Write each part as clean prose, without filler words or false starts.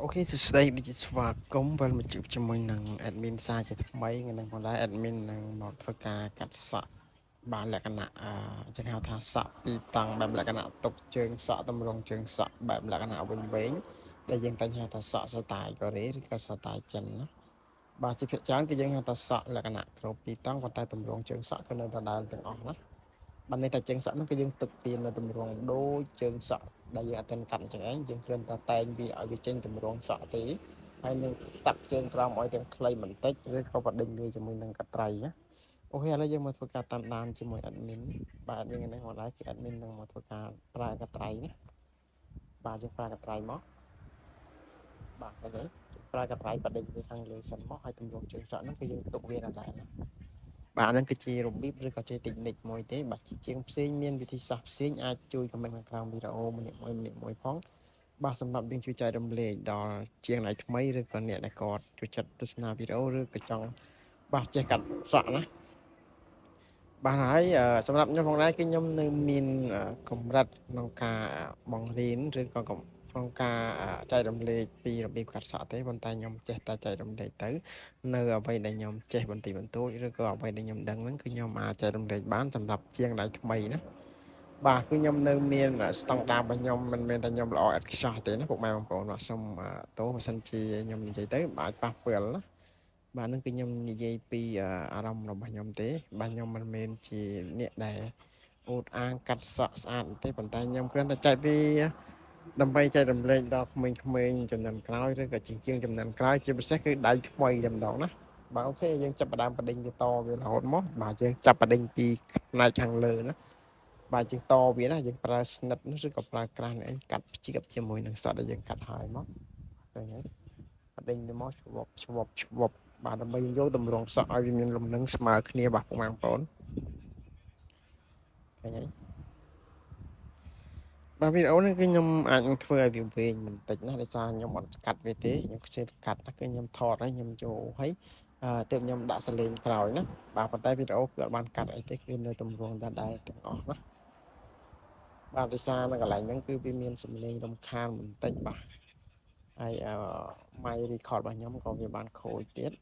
OK សួស្តីដូចជាស្វាគមន៍វិលមកជួបជាមួយនឹង admin សាជាថ្មីថ្ងៃនេះផងដែរ admin នឹងមកធ្វើការកាត់សក់បាទលក្ខណៈអឺចឹងហៅថាសក់ពីរតង់បែបលក្ខណៈទុកជើងសក់តម្រង់ជើងសក់បែបលក្ខណៈវិញវែងដែលយើងតែងហៅថាសក់ style កូរ៉េឬក៏ style ចិនណាបាទជាភាគច្រើនគឺយើងហៅថាសក់លក្ខណៈគ្របពីរតង់ប៉ុន្តែតម្រង់ជើងសក់គឺនៅដដែលទាំងអស់ណា បានន័យថាជើងសក់ហ្នឹងគឺយើងទុកវានៅទម្រង់ដូចជើងសក់ដែលយើងអត់ទាន់កាត់អញ្ចឹងឯងយើងគ្រាន់តែតែងវាឲ្យវាចេញទម្រង់សក់ទេហើយនឹងសាប់ជើងក្រោមឲ្យរាងខ្លីបន្តិចឬក៏បដិញវាជាមួយនឹងកត្រៃណា OK ឥឡូវយើងមកធ្វើការតាមដានជាមួយ admin បាទ admin នេះមកដែរគឺ admin នឹងមកធ្វើការប្រើកត្រៃណាបាទយើងប្រើកត្រៃមកបាទឃើញទេប្រើកត្រៃបដិញវាខាងលើសិនមកហើយទម្រង់ជើងសក់ហ្នឹងគឺយើងទុកវាដដែលណា បាទហ្នឹងគឺជារបៀបឬក៏ជា technique មួយទេបាទជាងផ្សេងមានវិធីសាស្ត្រផ្សេងអាចជួយ comment ខាងក្រោមវីដេអូម្នាក់មួយម្នាក់មួយផងបាទសម្រាប់យើងជួយចែករំលែកដល់ជាងដៃថ្មីឬក៏អ្នកដែលគាត់ចូលចិត្តទស្សនាវីដេអូឬក៏ចង់បាទចេះកាត់សក់ណាបាទហើយសម្រាប់ខ្ញុំផងដែរគឺខ្ញុំនៅមានកម្រិតក្នុងការបង្រៀនឬក៏ក្នុងការចែករំលែកពីរបៀបកាត់សក់ទេប៉ុន្តែខ្ញុំចេះតែចែករំលែកទៅនៅអ្វីដែលខ្ញុំចេះបន្តិចបន្តួចឬក៏អ្វីដែលខ្ញុំដឹងហ្នឹងគឺខ្ញុំអាចចែករំលែកបានសម្រាប់ជាងដៃថ្មីណាបាទគឺខ្ញុំនៅមានស្តង់ដាររបស់ខ្ញុំមិនមែនតែខ្ញុំល្អឥតខ្ចោះទេណាពុកម៉ែបងប្អូនបាទសូមទោសបើសិនជាខ្ញុំនិយាយទៅអាចប៉ះពាល់ណាបាទហ្នឹងគឺខ្ញុំនិយាយពីអារម្មណ៍របស់ខ្ញុំទេបាទខ្ញុំមិនមែនជាអ្នកដែលអួតអាងកាត់សក់ស្អាតទេប៉ុន្តែខ្ញុំគ្រាន់តែចែកវាដើម្បីចែករំលែកដល់ក្មេងៗជំនាន់ក្រោយឬក៏ជាងជំនាន់ក្រោយជាពិសេសគឺដៃថ្មីតែម្ដងណាបាទ OK យើងចាប់ផ្ដើមបដិញវាតវារហូតមកបាទយើងចាប់បដិញពីផ្នែកខាងលើណាបាទយើងតវាណាយើងប្រើស្និតឬក៏ប្រើក្រាស់នេះឯងកាត់ភ្ជាប់ជាមួយនឹងសក់ដែលយើងកាត់ហើយមកឃើញហើយបដិញវាមកឆ្វប់ឆ្វប់ឆ្វប់បាទដើម្បីយកតម្រងសក់ឲ្យវាមានលំនឹងស្មើគ្នាបាទពុកម៉ែបងប្អូនឃើញហើយបាទវីដេអូនេះគឺខ្ញុំអាចនឹងធ្វើឲ្យវាវែងបន្តិចណាដោយសារខ្ញុំអត់កាត់វាទេខ្ញុំខ្ជិលកាត់ណាគឺខ្ញុំថតហើយខ្ញុំចូលហើយទើបខ្ញុំដាក់សលេងក្រោយណាបាទប៉ុន្តែវីដេអូគឺអត់បានកាត់អីទេគឺនៅទម្រង់ដដែលទាំងអស់ណាបាទដោយសារនៅកន្លែងហ្នឹងគឺវាមានសំឡេងរំខានបន្តិចបាទហើយអឺ mic record របស់ខ្ញុំក៏វាបានខូចទៀត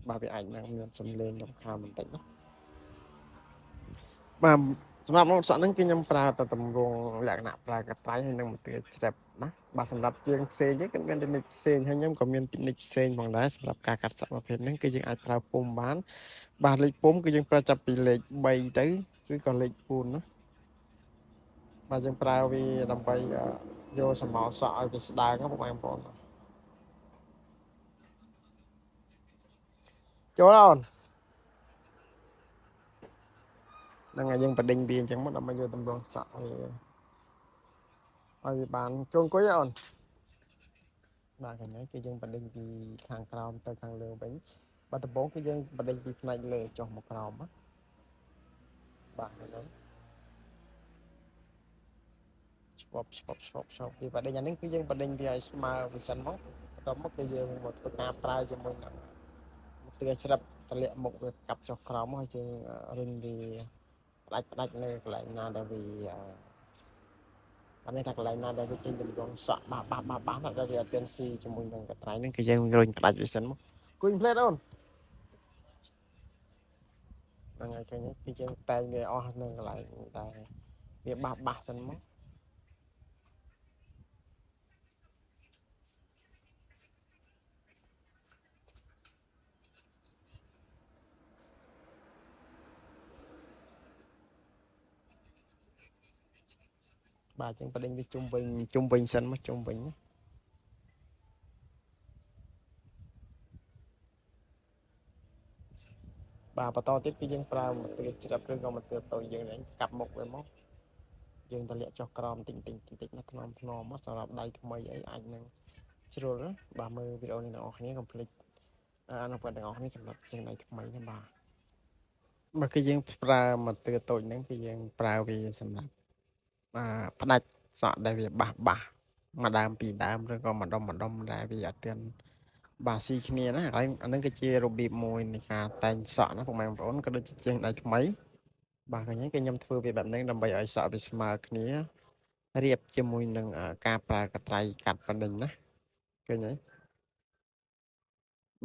បាទវាអាចនឹងមានសំឡេងរំខានបន្តិចណាបាទសម្រាប់ម៉ូតសក់ហ្នឹងគឺខ្ញុំប្រើតែទម្រង់លក្ខណៈប្រើកត្រៃហើយនឹងមន្ទឿជ្រាបណាបាទសម្រាប់ជាងផ្សេងទេគឺមានតិចផ្សេងហើយខ្ញុំក៏មានតិចផ្សេងផងដែរសម្រាប់ការកាត់សក់ប្រភេទហ្នឹងគឺយើងអាចប្រើពុំបានបាទលេខពុំគឺយើងប្រើចាប់ពីលេខ3ទៅឬក៏លេខ4ណាបាទយើងប្រើវាដើម្បីយកសម្ោសក់ឲ្យវាស្ដើងណាបងប្អូនចូលអូនហ្នឹងហើយយើងបដិញវាអញ្ចឹងមកដើម្បីយកតម្រងសក់វាឲ្យវាបានចូលអង្គុយអូនបាទកញ្ញាគឺយើងបដិញពីខាងក្រោមទៅខាងលើវិញបាទដំបូងគឺយើងបដិញពីផ្នែកលើចុះមកក្រោមណាបាទហ្នឹងឆ្វប់ឆ្វប់ឆ្វប់ឆ្វប់វាបដិញអានេះគឺយើងបដិញវាឲ្យស្មើវាសិនមកបន្ទាប់មកគឺយើងមកធ្វើការប្រើជាមួយនឹងទឿច្រឹបតម្លាក់មុខវាកាប់ចុះក្រោមហើយយើងរុញវាផ្ដាច់ផ្ដាច់នៅកន្លែងណាដែលវាអានេះថាកន្លែងណាដែលវាចេញទម្រង់សក់បាសបាសបាសបាសណាដែលវាអត់ទាន់ស៊ីជាមួយនឹងកត្រៃហ្នឹងគឺយើងរុញផ្ដាច់វាសិនមកគួយផ្លែតអូនហ្នឹងហើយឃើញគឺយើងតែងវាអស់នៅកន្លែងដែលវាបាសបាសសិនមកបាទអញ្ចឹងបដិញវាជុំវិញជុំវិញសិនមកជុំវិញណាបាទបន្តទៀតគឺយើងប្រើមទឿច្រឹបឬក៏មទឿតូចយើងនេះកាប់មុខវាមកយើងតម្លាក់ចុះក្រោមតិចតិចតិចណាថ្នមថ្នមមកសម្រាប់ដៃថ្មីអីអាចនឹងជ្រុលណាបាទមើលវីដេអូនេះទាំងអស់គ្នាកុំភ្លេចអនុវត្តទាំងអស់គ្នាសម្រាប់ជាងដៃថ្មីណាបាទបាទគឺយើងប្រើមទឿតូចហ្នឹងគឺយើងប្រើវាសម្រាប់ផ្ដាច់សក់ដែលវាបាសបាសមួយដើមពីរដើមឬក៏ម្ដុំម្ដុំដែលវាអត់ទាន់បាទស៊ីគ្នាណាហើយអាហ្នឹងគឺជារបៀបមួយនៃការតែងសក់ណាពុកម៉ែបងប្អូនក៏ដូចជាជាងដៃថ្មីបាទឃើញហើយគឺខ្ញុំធ្វើវាបែបហ្នឹងដើម្បីឲ្យសក់វាស្មើគ្នារៀបជាមួយនឹងការប្រើកត្រៃកាត់បណ្ដេញណាគឺ ឃើញទេ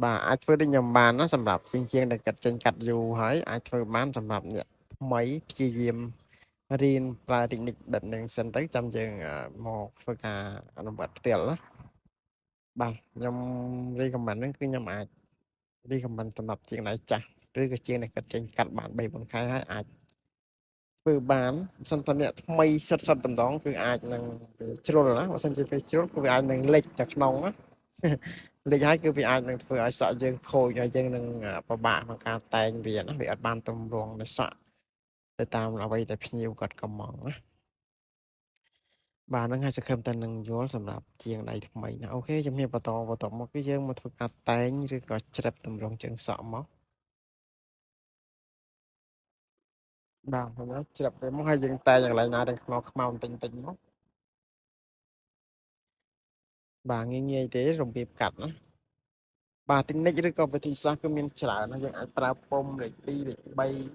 បាទអាចធ្វើដូចខ្ញុំបានណាសម្រាប់ជាងដែលកាត់ចេញកាត់យូរហើយអាចធ្វើបានសម្រាប់អ្នកថ្មីព្យាយាមរៀនប្រើ technique បែបហ្នឹងសិនទៅចាំយើងមកធ្វើការអនុវត្តផ្ទាល់ណាបាទខ្ញុំ recommend ហ្នឹងគឺខ្ញុំអាច recommend សម្រាប់ជាងដៃចាស់ឬក៏ជាងដែលកាត់ចេញកាត់បាន3 4ខែហើយអាចធ្វើបានបើសិនតអ្នកថ្មីសិតសិតតម្ដងគឺអាចនឹងវាជ្រុលណាបើសិនជាវាជ្រុលគឺវាអាចនឹងលិចទៅក្នុងណាលិចហើយគឺវាអាចនឹងធ្វើឲ្យសក់យើងខូចហើយយើងនឹងពិបាកក្នុងការតែងវាណាវាអត់បានទម្រង់នៃសក់ទៅតាមអ្វីដែលភ្ញៀវគាត់កំងណាបាទហ្នឹងហើយសង្ឃឹមតែនឹងយល់សម្រាប់ជាងដៃថ្មីណាអូខេជំរាបបន្តមកគឺយើងមកធ្វើការតែងឬក៏ច្រឹបទម្រង់ជើងសក់មកបាទហ្នឹងច្រឹបទៅមកហើយយើងតែងកន្លែងណាដែលខ្មៅខ្មៅបន្តិចបន្តិចមកបាទងាយងាយទេរបៀបកាត់ណាបាទតិចឬក៏វិធីសាស្ត្រគឺមានច្រើនណាយើងអាចប្រើពុំលេខ2លេខ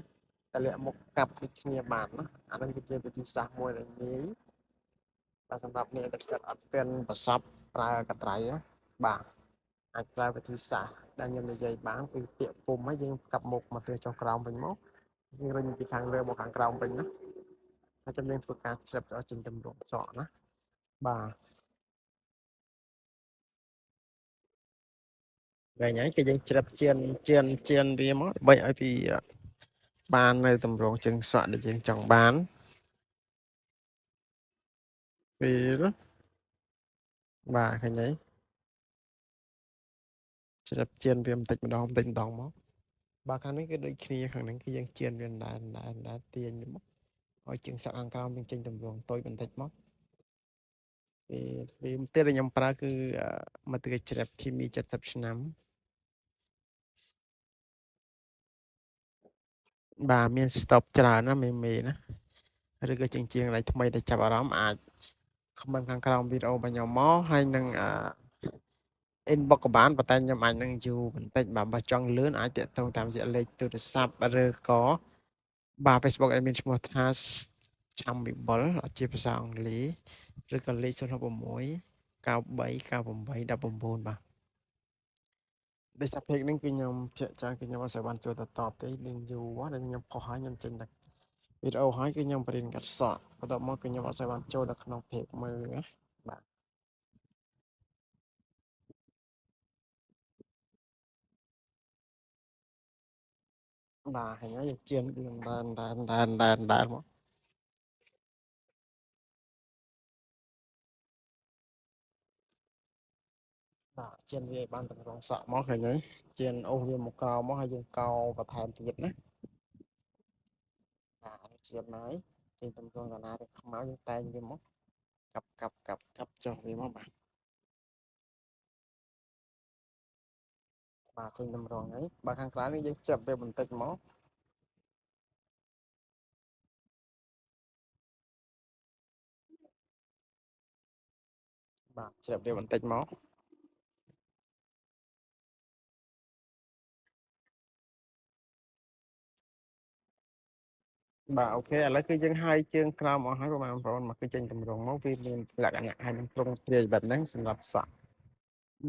3តម្លាក់មុខកាប់ដូចគ្នាបានណាអាហ្នឹងគឺជាវិធីសាស្ត្រមួយដែលងាយបាទសម្រាប់អ្នកដែលគាត់អត់ទាន់ប្រសពប្រើកត្រៃណាបាទអាចប្រើវិធីសាស្ត្រដែលខ្ញុំនិយាយបានគឺពាក្យពុំហើយយើងកាប់មុខមកទិសចុះក្រោមវិញមកយើងរុញពីខាងលើមកខាងក្រោមវិញណាហើយចាំយើងធ្វើការជ្រាបឲ្យចេញទម្រង់សក់ណាបាទវិញហើយគឺយើងជ្រាបជឿនជឿនជឿនវាមកដើម្បីឲ្យវាបាននៅទម្រង់ជើងសក់ដែលយើងចង់បានវាបាទឃើញទេជ្រាបជឿនវាបន្តិចម្ដងបន្តិចម្ដងមកបាទខាងនេះគឺដូចគ្នាខាងហ្នឹងគឺយើងជឿនវាដែរដែរដែរទាញវាមកឲ្យជើងសក់ខាងក្រោមយើងចេញទម្រង់តូចបន្តិចមកពេលទៀតដែលខ្ញុំប្រើគឺមកទិជ្រាបគីមី70ឆ្នាំបាទមាន stop ច្រើនណាមេមេណាឬក៏ជាងដៃថ្មីដែលចាប់អារម្មណ៍អាច comment ខាងក្រោមវីដេអូរបស់ខ្ញុំមកហើយនឹង inbox ក៏បានប៉ុន្តែខ្ញុំអាចនឹងយូរបន្តិចបាទបើចង់លឿនអាចទាក់ទងតាមរយៈលេខទូរស័ព្ទឬក៏បាទ Facebook ដែលមានឈ្មោះថាឆាំវិបុលជាភាសាអង់គ្លេសឬក៏លេខ066 93 98 19បាទដោយសារ page ហ្នឹងគឺខ្ញុំភាគច្រើនគឺខ្ញុំអត់សូវបានចូលទៅតបទេនឹងយូរដែលខ្ញុំផុសហើយខ្ញុំចេញតែវីដេអូហើយគឺខ្ញុំបរៀនកាត់សក់បន្ទាប់មកគឺខ្ញុំអត់សូវបានចូលទៅក្នុង page មើលណាបាទបាទហើយយើងជៀនវាដែរដែរដែរដែរដែរមកបាទជៀនវាឲ្យបានតម្រង់សក់មកឃើញទេជៀនអូសវាមកក្រោមមកហើយយើងកោបន្ថែមទៀតណាបាទជៀនហើយចេញតម្រង់កណាឬខ្មៅយើងតែងវាមកកាប់កាប់កាប់កាប់ចុះវាមកបាទបាទចេញតម្រង់ហើយបាទខាងក្រៅនេះយើងជ្រាបវាបន្តិចមកបាទជ្រាបវាបន្តិចមកបាទអូខេឥឡូវគឺយើងហើយជើងក្រោមអស់ហើយបងប្អូនមកគឺចេញតម្រង់មកវាមានលក្ខណៈហើយនឹងទ្រង់ទ្រាយបែបហ្នឹងសម្រាប់សក់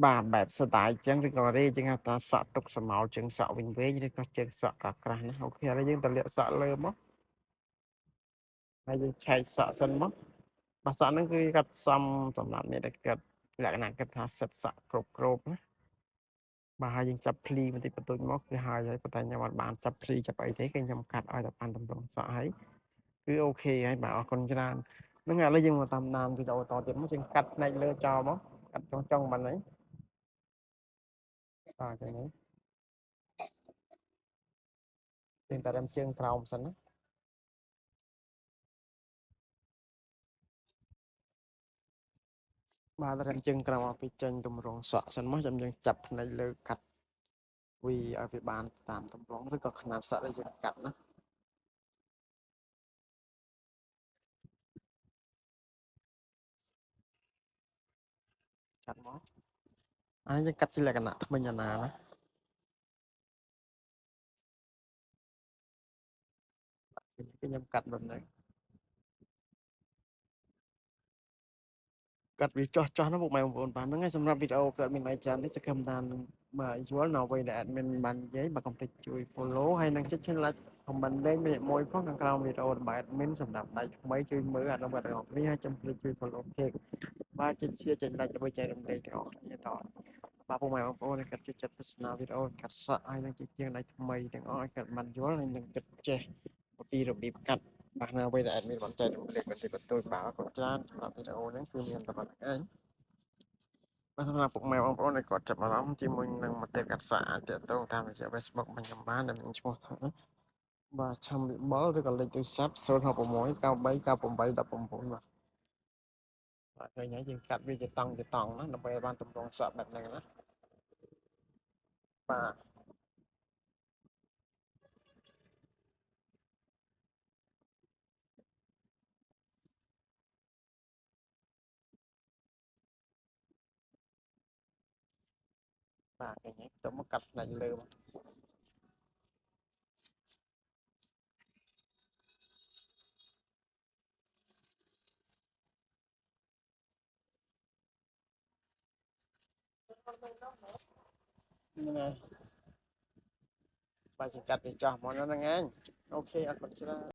បាទបែបស្ដាយចឹងឬក៏រេចឹងថាសក់ទុកសមោលជើងសក់វិញវិញឬក៏ជើងសក់ក្រាស់ក្រាស់ណាអូខេឥឡូវយើងតម្លាក់សក់លើមកហើយយើងឆែកសក់សិនមកបាទសក់ហ្នឹងគឺកាត់សំសម្រាប់អ្នកដែលកាត់លក្ខណៈគិតថាសិតសក់គ្រប់គ្រប់ណាបាទហើយយើងចាប់ភ្លីបន្តិចបន្តួចមកគឺហើយហើយប៉ុន្តែខ្ញុំអត់បានចាប់ភ្លីចាប់អីទេគឺខ្ញុំកាត់ឲ្យតែបានតម្រង់សក់ហើយគឺអូខេហើយបាទអរគុណច្រើនហ្នឹងឥឡូវយើងមកតាមដានវីដេអូតទៀតមកយើងកាត់ផ្នែកលើចោលមកកាត់ចុងចុងបានហើយបាទចឹងនេះយើងតែរំជើងក្រោមសិនណាបាទរំជើងក្រោមឲ្យពីចេញតម្រង់សក់សិនមកចាំយើងចាប់ផ្នែកលើកាត់វាឲ្យវាបានតាមតម្រង់ឬក៏ខ្នាតសក់ដែលយើងកាត់ណាកាត់មកអានេះយើងកាត់ជាលក្ខណៈថ្មិញអាណាណាគឺខ្ញុំកាត់បែបហ្នឹង កាត់វាចោះចោះណាពុកម៉ែបងប្អូនបាទហ្នឹងហើយសម្រាប់វីដេអូកើតមានអីច្រើននេះសង្ឃឹមថានឹងបាទយល់នៅអ្វីដែល admin បាននិយាយបាទកុំភ្លេចជួយ follow ហើយនិងចុច like comment លេងម្នាក់មួយផងខាងក្រោមវីដេអូរបស់ admin សម្រាប់ដៃថ្មីជួយមើលអនុវត្តទាំងអស់គ្នាហើយកុំភ្លេចជួយ follow page បាទចុច share ចុច like ដើម្បីចែករំលែកទាំងអស់គ្នាដល់បាទពុកម៉ែបងប្អូនដែលគាត់ជួយចិត្តទស្សនាវីដេអូកាត់សក់ហើយនឹងជាជាងដៃថ្មីទាំងអស់ឲ្យគាត់បានយល់ហើយនឹងគិតចេះពីរបៀបកាត់បាទនៅអ្វីដែល admin បានចែករំលែកបន្តិចបន្តួចបាទអរគុណច្រើនសម្រាប់វីដេអូហ្នឹងគឺមានតែប៉ុណ្្នឹងឯងបាទសម្រាប់ពុកម៉ែបងប្អូនដែលគាត់ចាប់អារម្មណ៍ជាមួយនឹងម៉ាតេកាត់សក់អាចទាក់ទងតាមរយៈ Facebook របស់ខ្ញុំបានដែលមានឈ្មោះថាបាទឆាំវិបុលឬក៏លេខទូរស័ព្ទ066 93 98 19បាទបាទឃើញហើយយើងកាត់វាជាតង់ជាតង់ណាដើម្បីឲ្យបានទម្រង់សក់បែបហ្នឹងណាបាទបាទឃើញហើយទៅមកកាត់ផ្នែកលើមកហ្នឹងហើយបាទយើងកាត់វាចោះមកហ្នឹងឯងអូខេអរគុណច្រើន។